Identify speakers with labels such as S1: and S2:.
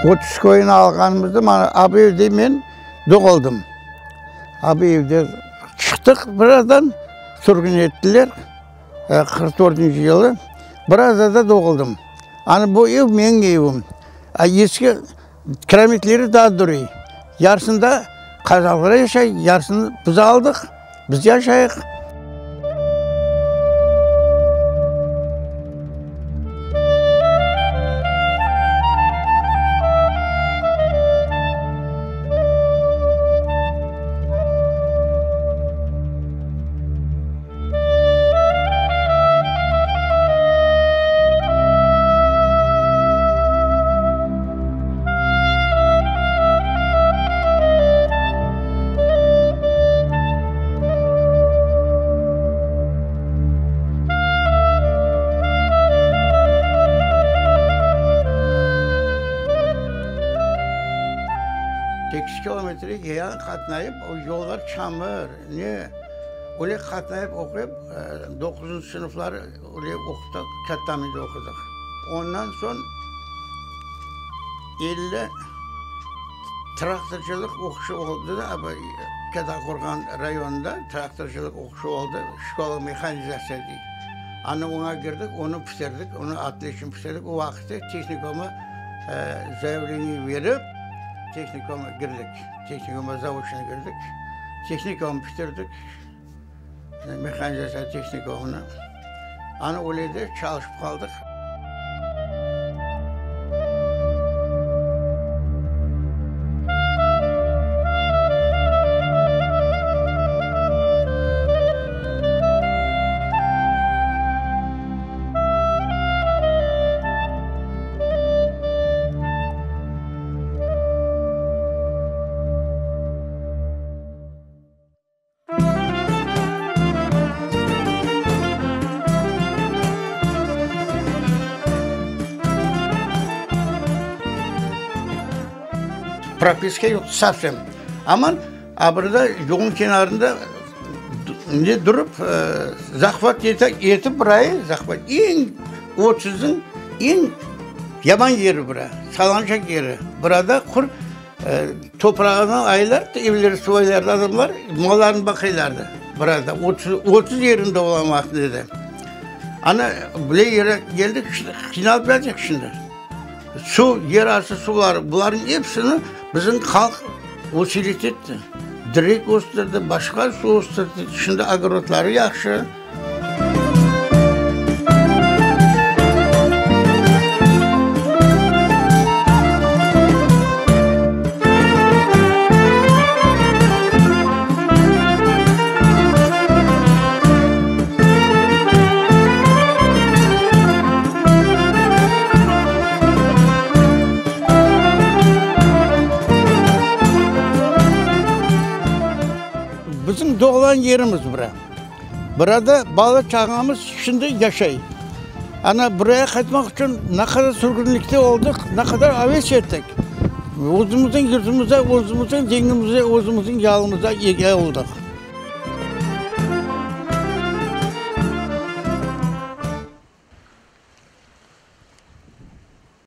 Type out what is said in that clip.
S1: 30 köyüni alğanımızda mana a bu evde men doğuldım. A bu evde çıqtıq birazdan, sürgün ettiler 44-nci yılı. Birazda doğuldım. Ana bu ev menim evim. Eski kirametleri daa duruy. Yarısında qazaqlar yaşay, yarısını biz aldıq, biz yaşayıq. Sekiz kilometre yayan qatnayıp, o yollar çamır, ne, öyle qatnayıp oquyıp, doquzıncı sınıfları öyle oqutıq, Kattami'de oqudıq. Ondan soñ 50 traktorcılıq oquşı oldı da, Kattaqorğan rayonında traktorcılıq oquşı oldı, şkola mehanizatsiya dey. Ana oña kirdik, onı pitirdik, onı otliçno pitirdik. O vaqıtta tehnikuma zayavleniye berip, tehnikuma kirdik, tehnikuma zaoçno kirdik, tehnikumnı pitirdik. Mehanizatsiya tehnikumını. Ana öyle de çalışıp qaldıq. Propiska yoq sovsem. Aman a burada yolnıñ kenarında ne durıp zahvat etip burayı, zahvat eñ otsuzıñ eñ yaman yeri bura, salançaq yeri. Burada qur Toprağını aylar, evleri suvaylardı adamlar, mallarını baqaylardı biraz da, 30 yerinde olan vaqtında edi. Ana, bile yere keldik, qıynalıp yatıq şimdi. Suv, yer astı suvları, bularnıñ episini bizim halq usilit etti. Direk östürdi, başqa suv östürdi. Şimdi ogorodları yahşı. Bizim doğğan yerimiz bura. Burada bala-çağamız şimdi yaşay. Ana, buraya qaytmaq içün ne qadar sürgünlikte oldıq, ne qadar aves ettik. Özümizniñ yurtumızda, özümizniñ dinimizde, özümizniñ yalımızda ege oldıq.